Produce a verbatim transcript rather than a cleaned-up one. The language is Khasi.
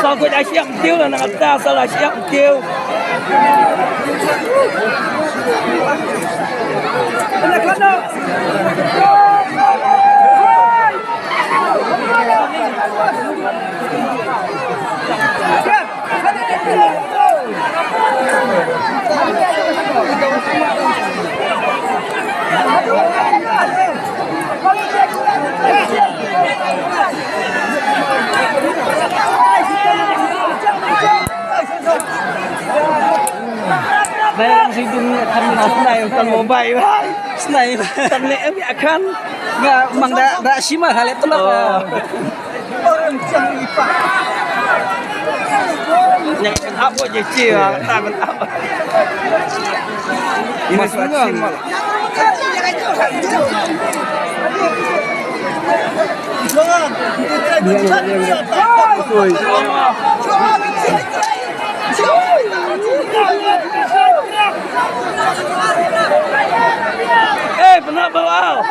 Sa ko da siap tiu na kata sa la siap tiu. Bai lang si ding kan na snai kan mobile bai. Snai kan le em ya kan. Nga mang da da sima hale tu lah. Yang apa je cia, tak apa. Ini masih malah. Eh, pernah bawa.